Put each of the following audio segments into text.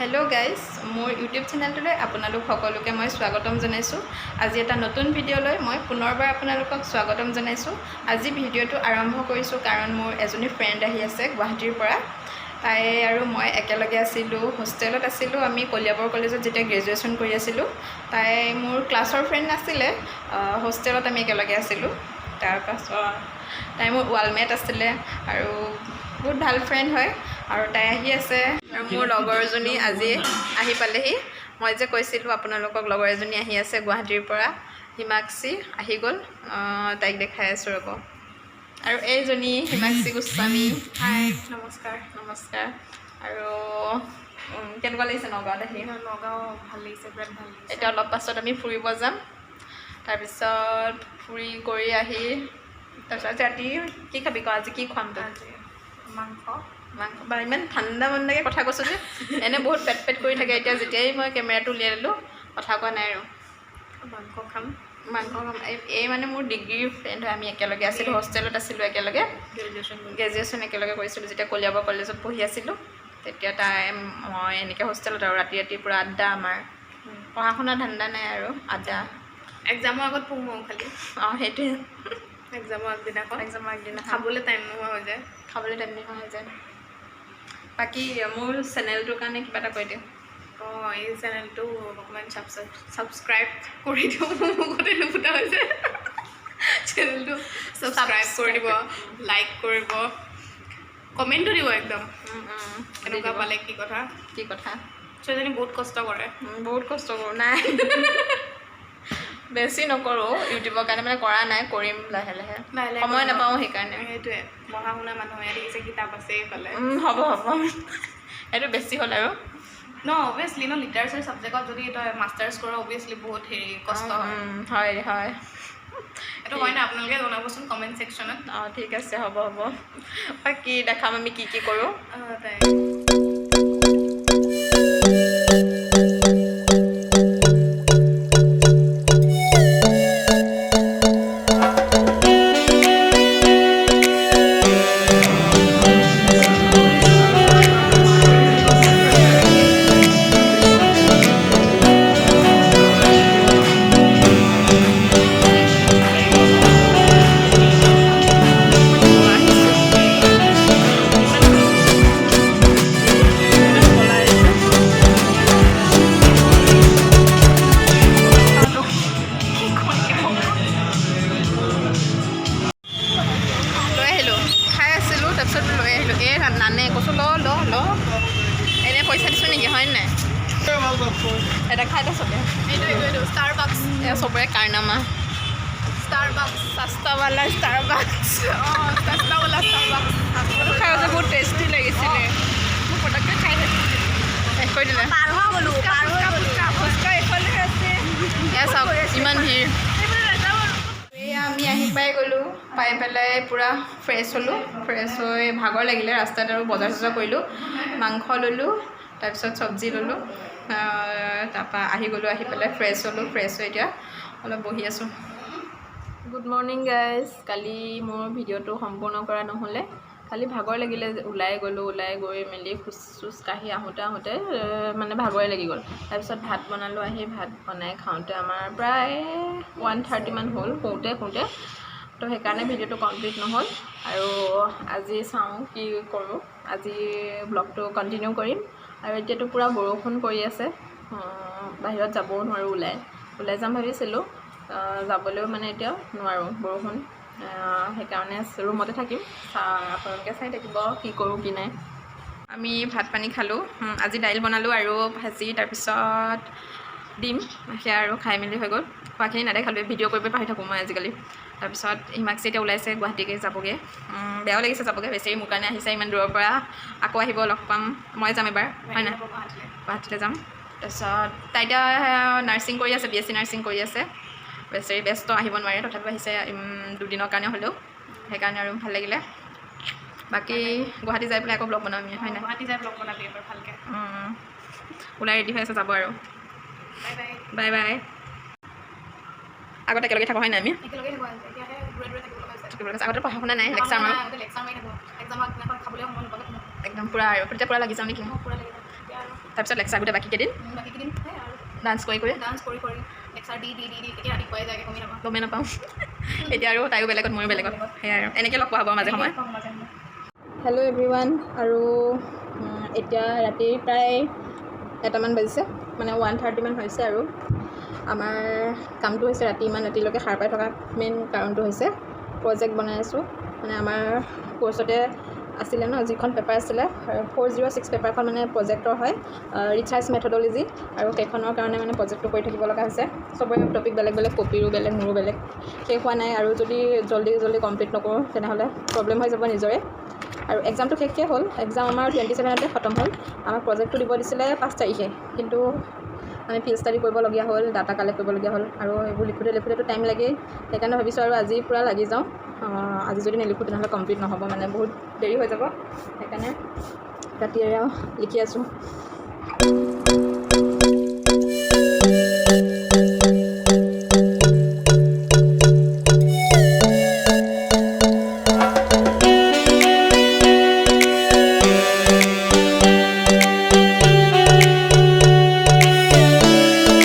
Hello' guys, মোৰ YouTube চেনেলটোলৈ আপোনালোক সকলোকে মই স্বাগতম জনাইছোঁ। আজি এটা নতুন ভিডিঅ'লৈ মই পুনৰবাৰ আপোনালোকক স্বাগতম জনাইছোঁ। আজি ভিডিঅ'টো আৰম্ভ কৰিছোঁ, কাৰণ মোৰ এজনী ফ্ৰেণ্ড আহি আছে গুৱাহাটীৰ পৰা। তাই আৰু মই একেলগে আছিলোঁ, হোষ্টেলত আছিলোঁ আমি কলিয়াবৰ কলেজত যেতিয়া গ্ৰেজুৱেশ্যন কৰি আছিলোঁ। তাই মোৰ ক্লাছৰ ফ্ৰেণ্ড নাছিলে, হোষ্টেলত আমি একেলগে আছিলোঁ। তাৰপাছত তাই মোৰ ৱালমেট আছিলে আৰু বহুত ভাল ফ্ৰেণ্ড হয় আৰু তাই আহি আছে। আৰু মোৰ লগৰজনী আজি আহি পালেহি। মই যে কৈছিলোঁ আপোনালোকক, লগৰ এজনী আহি আছে গুৱাহাটীৰ পৰা, হিমাক্ষী আহি গ'ল। তাইক দেখাই আছোঁ, ৰ'ব। আৰু এইজনী হিমাক্ষী গোস্বামী। হাই, নমস্কাৰ। নমস্কাৰ। আৰু কেনেকুৱা লাগিছে নগাঁৱত আহি? নগাঁও ভাল লাগিছে, বিৰাট ভাল লাগিছে। এতিয়া অলপ পাছত আমি ফুৰিব যাম। তাৰপিছত ফুৰি কৰি আহি তাৰপিছত আজি ৰাতি কি খাবি ক? আজি কি খুৱাম তোক? আজি মাংস। মাংস বা ইমান ঠাণ্ডা মাণ্ডাকৈ কথা কৈছোঁ যে। এনে বহুত পেট পেট কৰি থাকে, এতিয়া যেতিয়াই মই কেমেৰাটো উলিয়াই ল'লোঁ, কথা কোৱা নাই আৰু। মাংস খাম। মাংস খাম। এই মানে মোৰ ডিগ্ৰীৰ ফ্ৰেণ্ড হয়। আমি একেলগে আছিলোঁ, হোষ্টেলত আছিলোঁ একেলগে। গ্ৰেজুৱেশ্যন। গ্ৰেজুৱেশ্যন একেলগে কৰিছিলোঁ। যেতিয়া কলিয়াবৰ কলেজত পঢ়ি আছিলোঁ, তেতিয়া তাই মই এনেকৈ হোষ্টেলত আৰু ৰাতি ৰাতি পূৰা আড্ডা আমাৰ। পঢ়া শুনা ধান্দা নাই আৰু আড্ডা। এক্সামৰ আগত পঢ়োঁ খালি। অঁ, সেইটোৱে। এক্সামৰ আগদিনাখন। এক্সামৰ আগদিনা। খাবলৈ টাইম নোহোৱা হৈ যায়। খাবলৈ টাইম নোহোৱা হৈ যায়। বাকী মোৰ চেনেলটোৰ কাৰণে কিবা এটা কৈ দিওঁ। অঁ, এই চেনেলটো অকণমান ছাবস্ক্ৰাইব কৰি দিওঁ। মোৰ মুখতে নুফুটা হৈছে। চেনেলটো ছাবস্ক্ৰাইব কৰি দিব, লাইক কৰিব, কমেণ্টো দিব একদম, কেনেকুৱা পালে, কি কথা। কি কথা। ছোৱালীজনী বহুত কষ্ট কৰে। বহুত কষ্ট কৰোঁ। নাই, বেছি নকৰোঁ ইউটিউবৰ কাৰণে, মানে কৰা নাই, কৰিম লাহে লাহে। লাহে লাহে সময় কৰিব। নাপাওঁ সেইকাৰণে। সেইটোৱে, পঢ়া শুনা মানুহ ইয়াত দেখিছে, কিতাপ আছে এইফালে। হ'ব হ'ব, সেইটো বেছি হ'ল আৰু। ন, অভিয়াছলি ন, লিটাৰেচাৰ ছাবজেক্টত যদি তই মাষ্টাৰ্ছ কৰ, অভিয়াছলি বহুত হেৰি কষ্ট হয়। হয় হয়। এইটো হয় নাই, আপোনালোকে জনাবচোন কমেণ্ট ছেকশ্যনত। অঁ, ঠিক আছে, হ'ব হ'ব। বাকী দেখাম আমি কি কি কৰোঁ। তাই লৈ আহিলোঁ, খাই আছিলোঁ, তাৰপিছত লৈ আহিলোঁ। এই নানে, কৈছোঁ ল ল ল, এনেই পইচা দিছোঁ নেকি, হয় নাই? এটা খাই দে চবে। এইটো এইটো এইটো ষ্টাৰ বাক্স। এয়া চবৰে কাৰনামা। ষ্টাৰ বাক্স। সস্তাৱালা ষ্টাৰবাক্স। অঁ, সস্তাৱালা ষ্টাৰ বাক্স। সেইটো খাই যে বহুত টেষ্টি লাগিছিলে, মোক পটককৈ খাই শেষ কৰি দিলে। পাৰ হৈ গ'লো, পাৰ হৈ গ'লো। ফুচকা এইফালে আছে। এয়া চাওক, ইমান ভিৰ। এয়া আমি আহি পাই গ'লোঁ। পাই পেলাই পূৰা ফ্ৰেছ হ'লোঁ। ফ্ৰেছ হৈ ভাগৰ লাগিলে ৰাস্তাত আৰু বজাৰ চজাৰ কৰিলোঁ। মাংস ল'লোঁ, তাৰপিছত চব্জি ল'লোঁ, তাৰপৰা আহি গ'লোঁ। আহি পেলাই ফ্ৰেছ হ'লোঁ। ফ্ৰেছ হৈ এতিয়া অলপ বহি আছোঁ। Good morning guys. কালি মোৰ ভিডিঅ'টো সম্পূৰ্ণ কৰা নহ'লে। কালি ভাগৰ লাগিলে, ওলাই গ'লোঁ, ওলাই গৈ মেলি খোজ চোজ কাঢ়ি আহোঁতে আহোঁতে মানে ভাগৰে লাগি গ'ল। তাৰপিছত ভাত বনালোঁ। আহি ভাত বনাই খাওঁতে আমাৰ প্ৰায় 1:30মান হ'ল শুওঁতে শুওঁতে। তো সেইকাৰণে ভিডিঅ'টো কমপ্লিট নহ'ল। আৰু আজি চাওঁ কি কৰোঁ। আজি ব্লগটো কণ্টিনিউ কৰিম। আৰু এতিয়াতো পূৰা বৰষুণ পৰি আছে, বাহিৰত যাবও নোৱাৰোঁ। ওলাই ওলাই যাম ভাবিছিলোঁ, যাবলৈও মানে এতিয়া নোৱাৰোঁ, বৰষুণ। সেইকাৰণে ৰুমতে থাকিম। আপোনালোকে চাই থাকিব কি কৰোঁ কি নাই। আমি ভাত পানী খালোঁ। আজি দাইল বনালোঁ আৰু ভাজি, তাৰপিছত ডিম, সেয়া আৰু খাই মেলি হৈ গ'ল। খোৱাখিনি নেদেখালোঁ, ভিডিঅ' কৰিব পাহৰি থাকোঁ মই আজিকালি। তাৰপিছত হিমাক্ষী এতিয়া ওলাইছে, গুৱাহাটীকে যাবগৈ। বেয়াও লাগিছে যাবগৈ, বেছি মোৰ কাৰণে আহিছে ইমান দূৰৰ পৰা। আকৌ আহিব, লগ পাম। মই যাম এবাৰ, হয় নাই? গুৱাহাটীলৈ। গুৱাহাটীলৈ যাম। তাৰপিছত তাই এতিয়া নাৰ্ছিং কৰি আছে, বিএছচি নাৰ্ছিং কৰি আছে। বেচেৰি ব্যস্ত, আহিব নোৱাৰে, তথাপিও আহিছে দুদিনৰ কাৰণে হ'লেও। সেইকাৰণে আৰু ভাল লাগিলে। বাকী গুৱাহাটী যাই পেলাই আকৌ ব্লগ বনাম আমি, হয় নাই? গুৱাহাটী যাই ব্লগ বনাবি এবাৰ ভালকৈ। ওলাই ৰেডি হৈ আছে, যাব আৰু। Bye bye. Bye bye. আগতে একেলগে থাকোঁ, হয় নাই আমি? একেলগে থাকোঁ, এতিয়াহে দূৰে দূৰে থাকিব লগা হৈছে। থাকিব লগা হৈছে। আগতে পঢ়া শুনা নাই, লেকচাৰ মাৰোঁ। আগতে লেকচাৰ মাৰি থাকোঁ, এক্সামৰ আগদিনাখন খাবলৈ সময় নোপোৱাকৈ থাকোঁ। একদম পূৰা আৰু তেতিয়া পূৰা লাগি যাওঁ নেকি? পূৰা লাগি যাওঁ এতিয়া। তাৰপিছত লেকচাৰ গোটেই বাকী কেইদিন। বাকীকেইদিন সেয়াই আৰু। ডান্স কৰি কৰি। ডান্স কৰি কৰি, লেকচাৰ দি দি দি দি কেতিয়া ৰাতিপুৱাই যায়গৈ গমেই নাপাওঁ। গমেই নাপাওঁ। এতিয়া আৰু তাইও বেলেগত, ময়ো বেলেগত, সেয়াই আৰু এনেকৈ লগ পোৱা হ'ব মাজে সময়ে। মাজে সময়ে। হেল্ল' এভৰিৱান, আৰু এতিয়া ৰাতি প্ৰায় 1টামান বাজিছে, মানে 1:30মান হৈছে। আৰু আমাৰ কামটো হৈছে ৰাতি ইমান ৰাতিলৈকে সাৰ পাই থকা মেইন কাৰণটো হৈছে প্ৰজেক্ট বনাই আছোঁ। মানে আমাৰ কৰ্চতে আছিলে ন যিখন পেপাৰ আছিলে, 406 পেপাৰখন, মানে প্ৰজেক্টৰ হয়, ৰিচাৰ্চ মেথডলজি। আৰু সেইখনৰ কাৰণে মানে প্ৰজেক্টটো কৰি থাকিব লগা হৈছে। চবৰে টপিক বেলেগ বেলেগ, কপিৰো বেলেগ, মোৰো বেলেগ। শেষ হোৱা নাই আৰু যদি জল্দি জল্দি কমপ্লিট নকৰোঁ তেনেহ'লে প্ৰব্লেম হৈ যাব নিজৰে। আৰু এক্সামটো শেষেই হ'ল, এক্সাম আমাৰ 27তে খতম হ'ল। আমাক প্ৰজেক্টটো দিব দিছিলে 5 তাৰিখে, কিন্তু আমি ফিল্ড ষ্টাডি কৰিবলগীয়া হ'ল, ডাটা কালেক্ট কৰিবলগীয়া হ'ল আৰু এইবোৰ লিখোঁতে লিখোঁতেতো টাইম লাগেই। সেইকাৰণে ভাবিছোঁ আৰু আজি পূৰা লাগি যাওঁ। আজি যদি নিলিখোঁ তেনেহ'লে কমপ্লিট নহ'ব, মানে বহুত দেৰি হৈ যাব। সেইকাৰণে ৰাতি আৰু লিখি আছোঁ।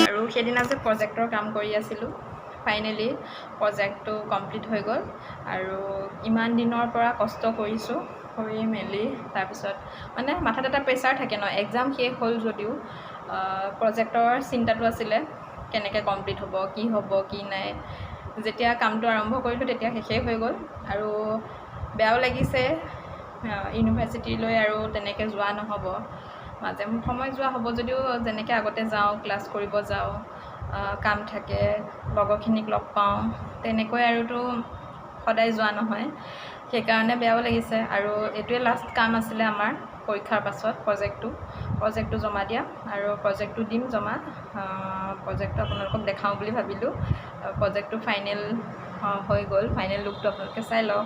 আৰু সেইদিনা যে প্ৰজেক্টৰ কাম কৰি আছিলোঁ, ফাইনেলি প্ৰজেক্টটো কমপ্লিট হৈ গ'ল। আৰু ইমান দিনৰ পৰা কষ্ট কৰিছোঁ, কৰি মেলি তাৰপিছত মানে মাথাত এটা প্ৰেছাৰ থাকে ন, এক্সাম শেষ হ'ল যদিও প্ৰজেক্টৰ চিন্তাটো আছিলে, কেনেকৈ কমপ্লিট হ'ব, কি হ'ব কি নাই। যেতিয়া কামটো আৰম্ভ কৰিলোঁ তেতিয়া শেষেই হৈ গ'ল। আৰু বেয়াও লাগিছে, ইউনিভাৰ্চিটিলৈ আৰু তেনেকৈ যোৱা নহ'ব। মাজে সময় যোৱা হ'ব যদিও যেনেকৈ আগতে যাওঁ, ক্লাছ কৰিব যাওঁ, কাম থাকে, লগৰখিনিক লগ পাওঁ, তেনেকৈ আৰুতো সদায় যোৱা নহয়। সেইকাৰণে বেয়াও লাগিছে। আৰু এইটোৱে লাষ্ট কাম আছিলে আমাৰ পৰীক্ষাৰ পাছত, প্ৰজেক্টটো জমা দিয়া। আৰু প্ৰজেক্টটো দিম জমা। প্ৰজেক্টটো আপোনালোকক দেখাওঁ বুলি ভাবিলোঁ। প্ৰজেক্টটো ফাইনেল হৈ গ'ল। ফাইনেল লুকটো আপোনালোকে চাই লওক।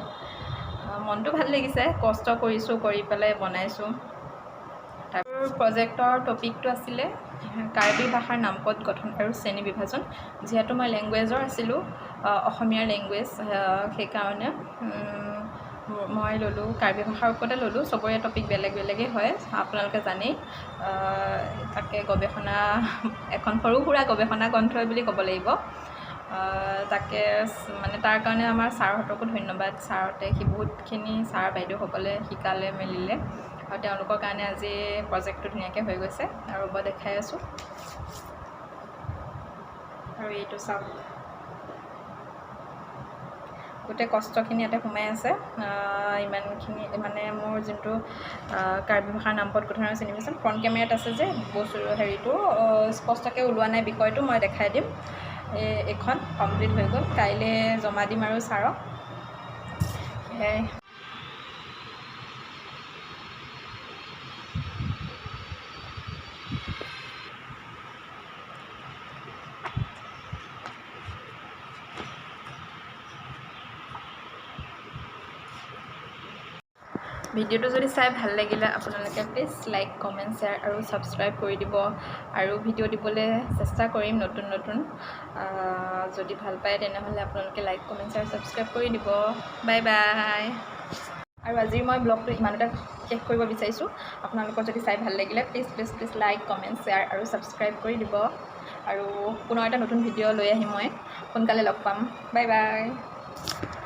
মনটো ভাল লাগিছে, কষ্ট কৰিছোঁ, কৰি পেলাই বনাইছোঁ। তাৰ প্ৰজেক্টৰ টপিকটো আছিলে কাৰ্বি ভাষাৰ নামপদ গঠন আৰু শ্ৰেণী বিভাজন। যিহেতু মই লেংগুৱেজৰ আছিলোঁ, অসমীয়াৰ লেংগুৱেজ, সেইকাৰণে মই ল'লোঁ, কাৰ্বি ভাষাৰ ওপৰতে ল'লোঁ। চবৰে টপিক বেলেগ বেলেগেই হয়, আপোনালোকে জানেই। তাকে গৱেষণা এখন সৰু সুৰা গৱেষণা গ্ৰন্থই বুলি ক'ব লাগিব। তাকে মানে তাৰ কাৰণে আমাৰ ছাৰহঁতকো ধন্যবাদ। ছাৰহঁতে সি বহুতখিনি, ছাৰ বাইদেউসকলে শিকালে মেলিলে আৰু তেওঁলোকৰ কাৰণে আজি প্ৰজেক্টটো ধুনীয়াকৈ হৈ গৈছে। আৰু মই দেখাই আছোঁ। আৰু এইটো চাওক, গোটেই কষ্টখিনি ইয়াতে সোমাই আছে। ইমানখিনি মানে মোৰ যোনটো কাৰ্বি ভাষাৰ নামপদ গঠন আৰু শ্ৰেণী বিভাজন, ফ্ৰণ্ট কেমেৰাত আছে যে বস্তু হেৰিটো স্পষ্টকৈ ওলোৱা নাই বিষয়টো, মই দেখাই দিম। এইখন কমপ্লিট হৈ গ'ল, কাইলৈ জমা দিম আৰু ছাৰক, সেয়াই। ভিডিঅ'টো যদি চাই ভাল লাগিলে আপোনালোকে প্লিজ লাইক, কমেণ্ট, শ্বেয়াৰ আৰু ছাবস্ক্ৰাইব কৰি দিব। আৰু ভিডিঅ' দিবলৈ চেষ্টা কৰিম নতুন নতুন। যদি ভাল পায় তেনেহ'লে আপোনালোকে লাইক, কমেণ্ট, শ্বেয়াৰ, ছাবস্ক্ৰাইব কৰি দিব। Bye bye. আৰু আজিৰ মই ব্লগটো ইমানতে শেষ কৰিব বিচাৰিছোঁ। আপোনালোকৰ যদি চাই ভাল লাগিলে please please please like, comment, share আৰু ছাবস্ক্ৰাইব কৰি দিব। আৰু পুনৰ এটা নতুন ভিডিঅ' লৈ আহিম মই, সোনকালে লগ পাম। Bye bye.